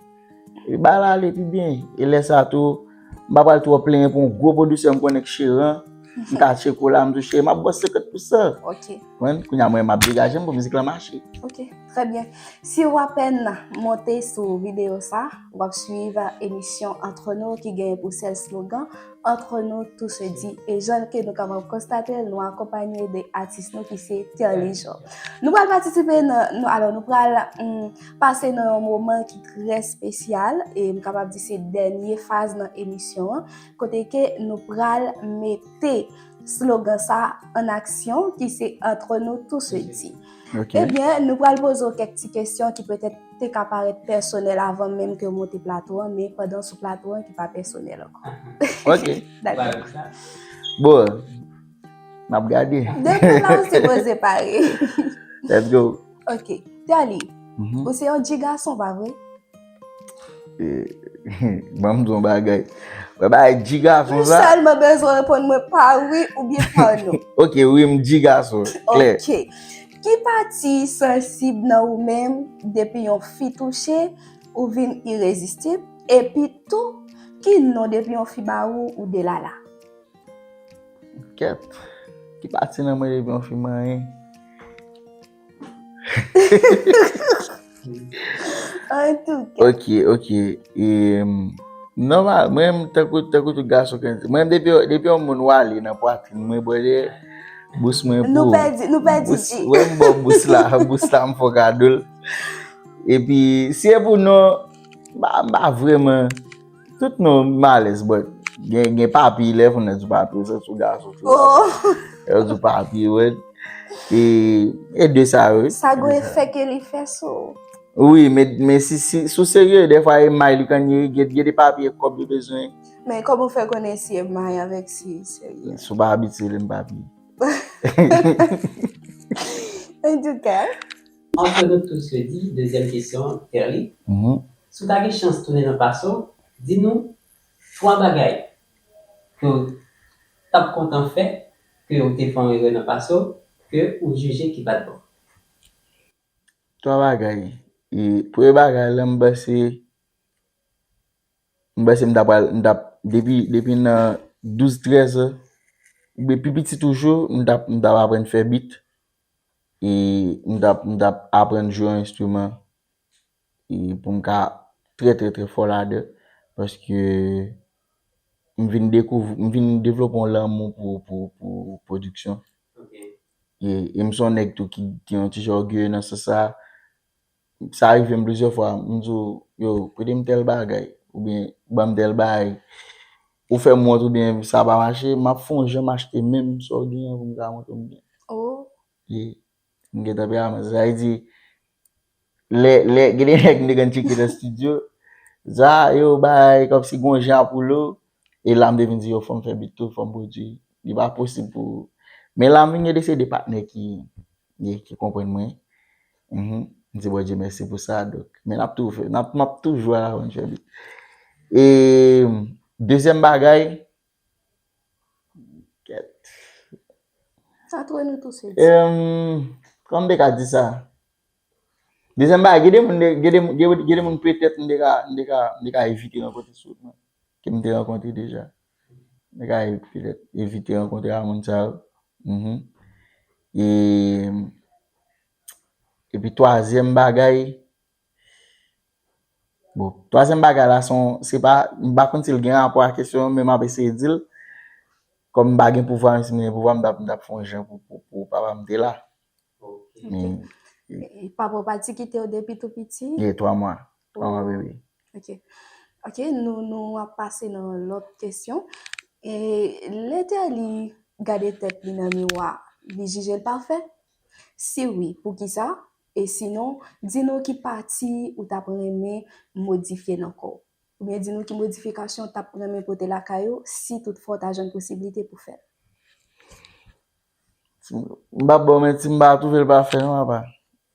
Epi bagay la ale pi byen. E lè sa tou, m pa pral twò plenyen pou yon gwo pwodiksè m konnen k cheran, m ka tcheke w la, m di w cheri, m ap ba w senkant pousan. Ok. Konprann? Kounye a mwen, m ap degaje m pou mizik lan mache. Ok, trè byen. Si w apèn monte sou videyo sa, w ap swiv emisyon Entre Nous ki genyen pou sèl slogan, Entre Nous Tout Se Di. E jan ke nou kapab konstate l, nou akonpanye de atis nou ki se Terly Jean. Nou pral patisipe nan, nou, alò, nou pral, mm, pase nan yon moman ki trè espesyal, e m kapab di se dènye faz nan emisyon an, kote ke nou pral mete slogan sa an aksyon, ki se Entre Nous Tout Se Di. Ok. Ebyen, nou pral poze w kèk ti kesyon ki petèt te ka parèt pèsonèl avan menm ke w monte plato an, men pandan w sou plato an ki pa pèsonèl ankò. Ok. Dakò. Bon, n ap gade. Depi la, ou sipoze pare. Let's go. Ok. Terly, mhm, ou se yon dji gason, pa vre? Eh, ban m di w yon bagay. Mwen bagay dji gason sa. M sèlman bezwen reponn mwen pa wi oubyen pa non. Ok, wi, m dji gason. Klè. Ok. Ki pati sansib nan ou menm depi yon fi touche, ou vin irezistib? Epi tou, ki non depi yon fi ba ou, ou delala? Kèt. Ki pati nan mwen depi yon fi manyen? Antouka. Ok, ok. E, nòmal, mwen menm, tankou, tankou tout gason k, mwen menm depi, depi yon moun wale nan pwatrin mwen, brother, bous mwen pou. Nou pèdi, nou pèdi bous, di. Wè m ba w bous la, bous la m fè w kado l. Epi, si e pou non, m pa, m pa vrèman, tout non m alèz, but gen, gen papi, lè fò nan di papi, ou santi w gason tou. Oh. Lè yo di w papi, wè. E, e de sa yo, wi. Sa gon efè ke li fè sou ou. Wi, men, men si, si, si w serye, dèfwa e may li konn ye, gen, gen de papye kòb li bezwen. Men kòman w fè konnen si e may avèk si serye? Si w pa abitye li, m pa pi. Antouka. Entre nous tout se dit, dezyèm kesyon, Terly. Mhm. Si w ta gen chans tounen nan pase w, di nou twa bagay ke w t ap kontan fè, ke w te fè yon erè nan pase w, ke ou jije ki pa t bon. Twa bagay. E premye bagay la, m panse, m panse m ta pral, m t ap, depi, depi nan douz, trèz an, oubyen pi piti toujou, m t ap, m t ap aprann fè beat. E m t ap, m t ap aprann jwe yon enstriman. E pou m ka trè, trè, trè fò ladan. Paske m vin dekouvri, m vin devlope yon lanmou pou, pou, pou pwodiksyon. Ok. E, e m se yon nèg tou ki, ki yon ti jan ògeye nan sans sa. Sa rive m plizyè fwa, m di w, yo, prete m tèl bagay, oubyen ban m tèl bagay. Ou fè m wont oubyen sa pa mache, m ap fè yon jan m achte menm sa w genyen pou m ka montre w m genyen. Oh. Yeah. M gen tanperaman sa. Sa vle di, lè, lè, gen de nèg m te konn tcheke nan estidyo, sa, yo bay kòmsi gon jan pou yo, e la m te vin di, yo, fò m fè beat tou, fò m pwodui. Li pa posib pou, men la m vin gen de se de patnè ki, ki, ki konprann mwen. Mhm. M di Bondye mèsi pou sa, donk, men n ap toujou fè, n ap, m ap toujou al aprann fè beat. E dezyèm bagay, kèt. Sa tou nou tou se di. Em, kòman m te ka di sa? Dezyèm bagay, gen de moun, gen de, gen de, gen de moun petèt m te ka, m te ka, m te ka evite rankontre sou wout mwen, ke m te rankontre deja. M te ka ev-, petèt evite rankontre a moun sa yo. Mhm. E, epi twazyèm bagay, bon, twazyèm bagay la, se yon, se pa, m pa konn si l gen rapò a kesyon an, men m ap eseye di l. Kòm m pa gen pouvwa, men si m gen pouvwa, m t ap, m t ap fè yon jan pou, pou, pou papa m te la. Ok. Men, e, e papa w pa t kite w depi tou piti? Ye, twa mwa. Twa mwa bebe. Ok. Ok, nou, nou ap pase nan lòt kesyon. E lè Terly gade tèt li nan miwa, li jije l pafè? Si wi, poukisa? E sinon, di nou ki pati ou t ap renmen modifye nan kò w. Oubyen di nou ki modifikasyon w t ap renmen pote lakay ou, si toutfwa w ta jwenn posiblite pou fè l. M pa ba w manti, m pa twouve l pafè non, papa.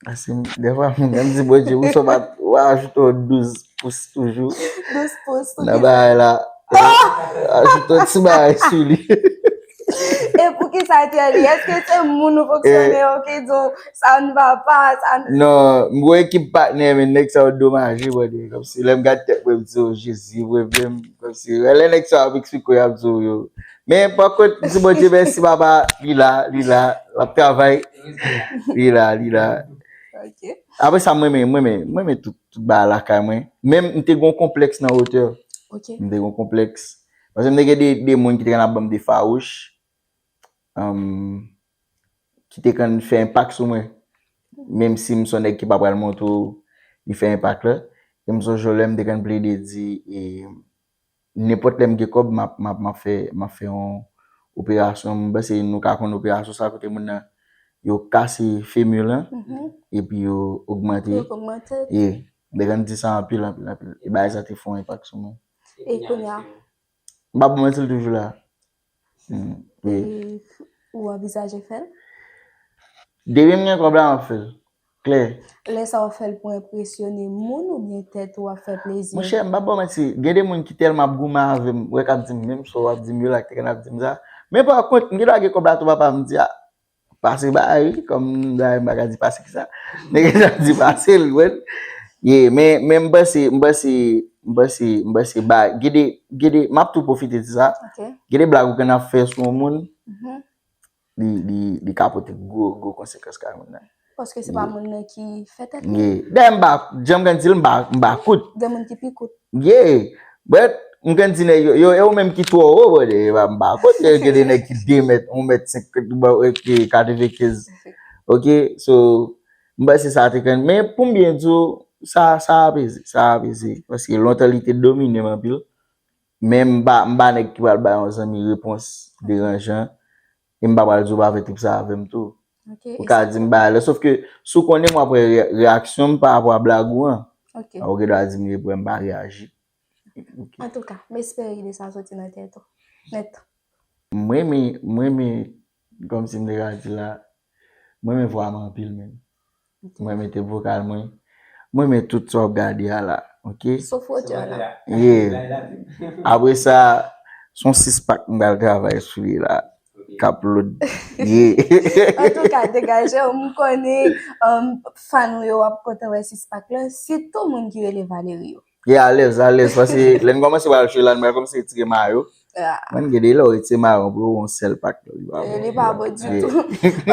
Paske m, dèfwa, m, m di Bondye, wi, sa w pa, w ajoute yon douz pous toujou. Douz pous, nan bagay la. Ah! Ajoute yon ti bagay sou li. E poukisa Terly? Èske se moun ou fonksyone yo ki di w sa n va pa, sa n... Non, m gon ekip patnè, men nèg sa yo domaje, brother. Kòmsi lè m gade tèt mwen, m di, "O Jezi, vrèman." Kòmsi lè nèg sa yo ap eksplike w, y ap di w yo. Men pa kont, m di Bondye mèsi, papa, li la, li la, l ap travay. Li la, li la. Ok. Apre sa, mwen renmen, mwen renmen, mwen renmen tout, tout bagay lakay mwen. Menm m te gon konplèks nan wotè. Ok. M te gon konplèks. Paske m te gen de, de moun ki te konn ap ban m de fawouch, um, ki te konn fè enpak sou mwen. Menm si m se yon nèg ki pa pral montre w li fè enpak la. E m sonje yon lè m te konn plede di, e, nenpòt lè m gen kòb, m ap, m ap, m ap fè, m ap fè yon operasyon. M panse nou ka konn operasyon sa kote moun nan, yo kase femur lan, mhm, epi yo ogmante. Yo ogmante. Ye, m te konn di sa anpil, anpil, anpil. E bagay sa te fè yon enpak sou mwen. E kounye a? M pa ba w manti, l toujou la. Hmm, wi. E ou anvizaje fè l? Depi m gen kòb la, m ap fè l. Klè. Lè sa w ap fè l pou enpresyone moun oubyen tèt ou, w ap fè plezi? Monchè, m pa ba w manti, gen de moun ki tèlman ap goumen avè m, wè k ap di m menm sa w ap di m yo la, ki te konn ap di m sa. Men pa kont, m gen dwa gen kòb la tou, papa, m di, a, pase bay, wi, kòm m pa ka di pase ki sa. Men gen dwa di pase l, wi. Ye, men, men m panse, m panse, m panse, m panse ba, gen de, gen de, m ap tou pwofite di sa. Ok. Gen de blag ou konn ap fè sou yon moun, mhm, li, li, li ka pote gwo, gwo konsekans kay moun nan. Paske se pa moun nan ki fè tèt li. Ye. Dayè m pa, jan m konn di l, m pa, m pa kout. Gen moun ki pi kout. Ye. But, m konn di nèg yo, yo, e ou menm ki twò wo, brother, e pa, m pa kout, gen de nèg ki de mèt, yon mèt senkant, bon, e ki katrevenkenz. Ok, so, m panse sa te konn, men pou m byen di w, sa, sa apeze, sa apeze. Paske lontan li te domine m anpil. Men m pa, m pa nèg ki pral bay yon zanmi repons deranjan. E m pa pral di w pa fè trip sa avè m tou. Ok, ou ka di m bagay la, sòf ke si w konnen m w ap wè re-, reyaksyon m pa rapò a blag ou an. Ok. Ou gen dwa di m reprann, m pa reyaji. Ok. Antouka, m espere ide sa soti nan tèt ou. Nèt. Mwen, men, mwen, men, kòmsi m te ka di la, mwen, men vwa m anpil, men. Ok. Mwen mete vokal mwen. Mwen men tout sa w ap gade a la, ok? Sof wotè la. Yeah. Apre sa, se yon sis pak m pral travay sou li la. Ok. K ap load. Yeah. Antouka, degaje w, m konnen, um, fan ou yo ap kontan wè sis pak la, sitou moun ki rele Valerio. Yeah, alèz, alèz, paske lè n kòmanse pral jwe la, n pral kòmanse retire mayo. Ah. Mwen, gen de lè w retire mayo pou yon sèl pak, li pa bon. Eh, li pa bon ditou.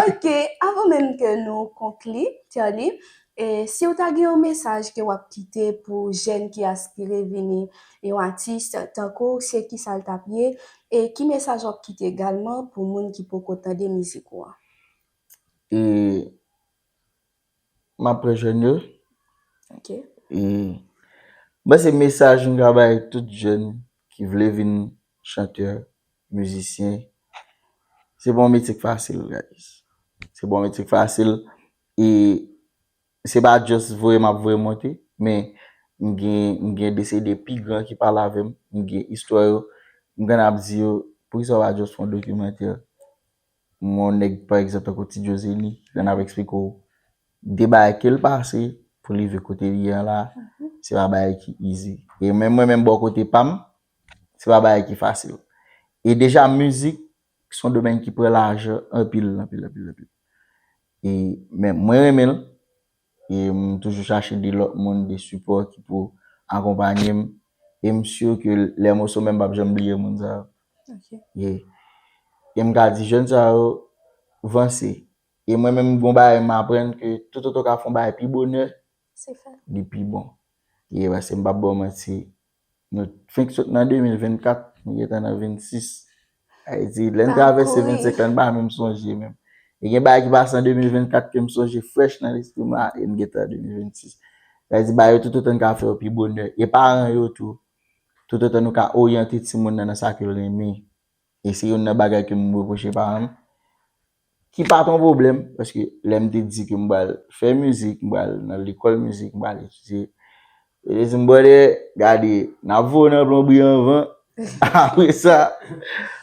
Ok, avan menm ke nou konkli, Thierly, e si w ta gen yon mesaj ke w ap kite pou jèn ki aspire vini yon atis tankou w, se kisa l t ap ye? E ki mesaj w ap kite egalman pou moun ki poko tande mizik ou an? E m ap pran jèn yo. Ok. E mwen, se mesaj m ka bay tout jèn ki vle vin chantè, mizisyen. Se pa yon metye k fasil, guys. Se pa yon metye k fasil. E se pa just voye m ap voye monte, men m gen, m gen de C D pi gran ki pale avè m, m gen istwa yo, m konn ap di yo, poukisa w pa just fè yon dokimantè? M wè yon nèg, pa egzanp, tankou Ti Joe Zeni, lè n ap eksplike w de bagay ke l pase pou l rive kote l ye an la, se pa bagay ki easy. E menm mwen menm bò kote pa m, se pa bagay ki fasil. E deja mizik se yon domèn ki pran lajan anpil, anpil, anpil, anpil. E men mwen renmen l, e m toujou chache de lòt moun, de sipò ki pou akonpanye m, e m si ke lè moso menm m p ap janm bliye moun sa yo. Ok. Yeah. E m ka di jèn sa yo vanse. E mwen menm m gon bagay m aprann ke toutotan w ka fè yon bagay pi bonè, Se fè. Li pi bon. E paske m p ap ba w manti, nou fenk sot nan de mil vennkat, nou gentan nan vennsis. Sa vle di, lè n travèse vennsenk lan, n pa menm sonje menm. E gen bagay ki pase an de mil vennkat ke m sonje frèch nan lespri m la, e n gentan an de mil vennsis. Sa vle di, bagay yo toutotan n ka fè yo pi bonè. E paran yo tou, toutotan nou ka oryante timoun nan nan sa ke l renmen. E se youn nan bagay ke m repwoche paran m, ki pa t yon pwoblèm, paske lè m te di ke m pral fè mizik, m pral nan lekòl mizik, m pral etidye, yo te di m, brother, gade, n ap voye w nan plonbri anvan, apre sa,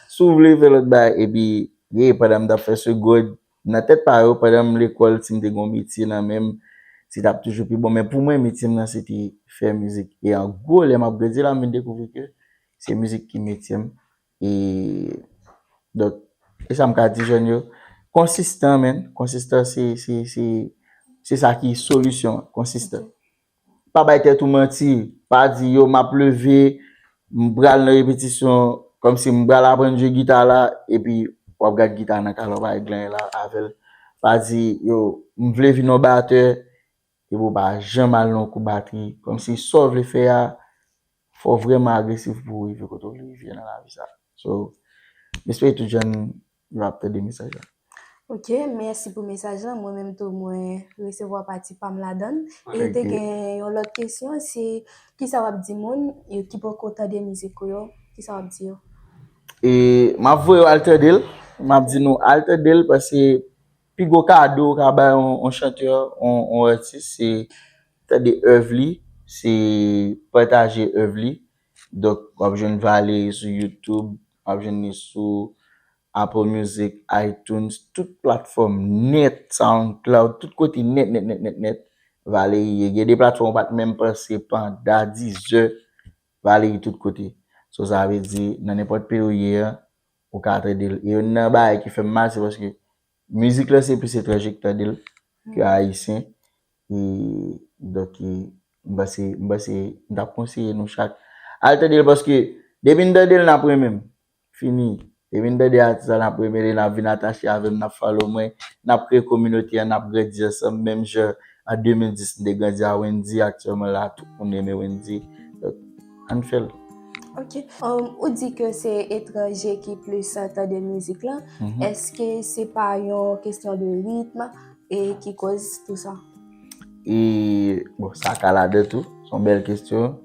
si w vle fè lòt bagay, epi, ye, pandan m t ap fè segond, nan tèt pa yo, pandan m lekòl, si m te gen yon metye nan men m, se t ap toujou pi bon, men pou mwen, metye m nan, se te fè mizik, e an gwo, lè m ap grandi la, m vin dekouvri ke se mizik ki metye m, E donk, e sa m ka di jèn yo, konsistan, man, konsistan se, se, se, se sa ki solisyon an, konsistan. Pa bay tèt ou manti, pa di yo m ap leve, m pral nan repetisyon, kòmsi m pral aprann jwe gita la, epi w ap gad gita nan kal w ap al glanyen la avè l. Pa di yo m vle vin yon batè, epi w pa janm al nan yon kou batri, kòmsi sa w vle fè a, fò w vrèman agresif pou w rive kote w vle rive nan lavi sa. So, m espere tout jèn yo ap tande mesaj la. Ok, mèsi pou mesaj lan. Mwen menm tou, mwen resevwa pati pa m ladan l. E te gen yon lòt kesyon, se kisa w ap di moun yo ki poko tande mizik ou yo, kisa w ap di yo? E m ap voye w al tande l, m ap di nou al tande l paske pi gwo kado w ka bay yon, yon chantè, yon, yon atis, se tande èv li, se pataje èv li. Donk, w ap jwenn Valery sou YouTube, w ap jwenn li sou Apple Music, iTunes, tout platfòm nèt, SoundCloud, tout kote nèt, nèt, nèt, nèt, nèt. Valery ye. Gen de platfòm ou pa t menm panse pandan dizè, Valery tout kote. So, sa vle di, nan nenpòt peyi w ye a, ou ka tande l. E youn nan bagay ki fè m mal, se paske mizik lan se plis etranje ki tande l ke ayisyen. E donk, e, m panse, m panse, m t ap konseye nou chak al tande l paske depi n tande l, n ap renmen m. Fini. Depi n tande atis la, n ap renmen li, n ap vin atache avè m, n ap follow mwen, n ap kreye kominote a, n ap grandi ansanm, menm jan an de mil dis m te grandi a Wendy, aktyèlman la, tout moun renmen Wendy. Donk, ann fè l. Ok. Um, ou di ke se etranje ki plis tande mizik lan. Èske se pa yon kesyon de ritm e ki koz tou sa? E, bon, sa ka ladan tou. Se yon bèl kesyon.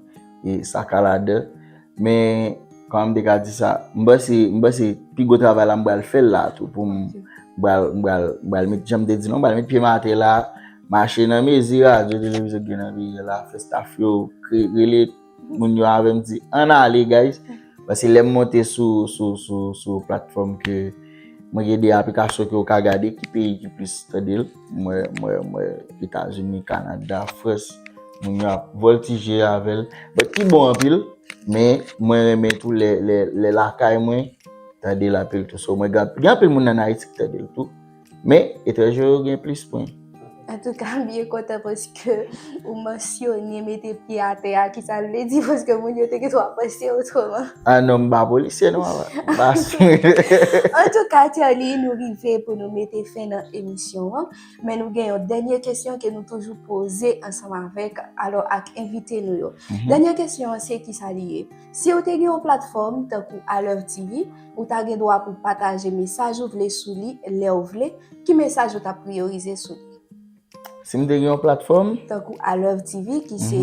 E sa ka ladan. Men, kòman m te ka di sa? M panse, m panse pi gwo travay la, m pral fè l la tou pou m, m pral, m pral, m pral met, jan m te di nou, m pral met pye m atè la, mache nan mezi radyo, televizyon ki gen nan peyi a la, fè staff yo, kre-, rele moun yo avè m, di, ann ale, guys. Paske lè m monte sou, sou, sou, sou platfòm ke mwen gen de aplikasyon ke w ka gade ki peyi ki plis tande l. Mwen, mwen, mwen, Etazini, Kanada, Frans, moun yo ap vòltije avè l. But ki bon anpil, men mwen renmen tou lè, lè, lè lakay mwen, tande l anpil tou. So, mwen gen, gen anpil moun ann Ayiti ki tande l tou. Men, etranje yo gen plis pwen. Antouka, m byen kontan paske ou mansyone mete pye atè a, ki sa l vle di, paske moun yo te gen dwa panse otreman. Ah non, m pa polisye non, papa. M pa sou. Antouka, Thierry, nou rive pou nou mete fen nan emisyon an, men nou gen yon dènye kesyon ke nou toujou poze ansanm avèk, alò, ak envite nou yo. Dènye kesyon an, se kisa li ye? Si w te gen yon platfòm tankou Alèv T V, ou ta gen dwa pou pataje mesaj ou vle sou li lè w vle, ki mesaj ou t ap priyorize sou li? Si m te gen yon platfòm? Tankou Alèv T V, ki se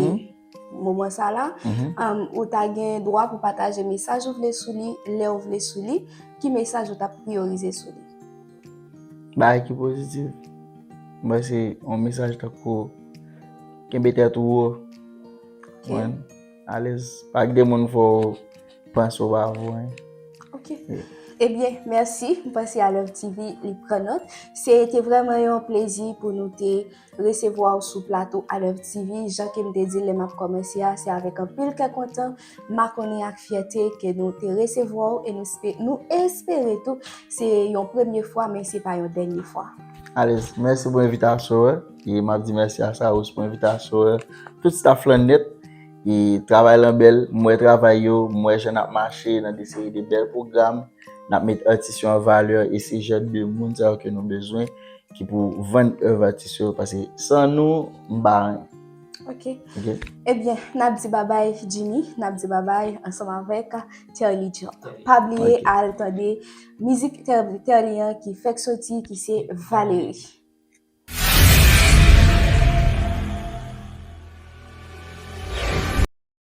moman sa la, um, ou ta gen dwa pou pataje mesaj ou vle sou li, lè w vle sou li, ki mesaj ou t ap priyorize sou li? Bagay ki pozitif. Mwen se yon mesaj tankou kenbe tèt ou wo. Mwen alèz, pa kite moun fè w panse w pa vo, hein. Ok. Ebyen, mèsi. M panse Alèv T V li pran nòt. Se te vrèman yon plezi pou nou te resevwa w sou plato Alèv T V. Jan ke m te di lè m ap kòmanse a, se avèk anpil kè kontan, makonnen ak fyète ke nou te resevwa w e nou, nou espere tou se yon premye fwa, men se pa yon dènye fwa. Alèz, mèsi pou envitasyon an. E m ap di mèsi a Saros pou envitasyon an. Tout staff lan nèt. E travay lan bèl, m wè travay yo, m wè jan n ap mache nan de seri de bèl pwogram. N ap met atis yo an valè e se jan de moun sa yo ke nou bezwen ki pou vann èv atis yo, paske san nou, m pa anyen. Ok. Ok. Ebyen, n ap di babay Jimmy, n ap di babay ansanm avèk Terly Jean. Pa bliye al tande mizik Terly an ki fèk soti, ki se Valerie.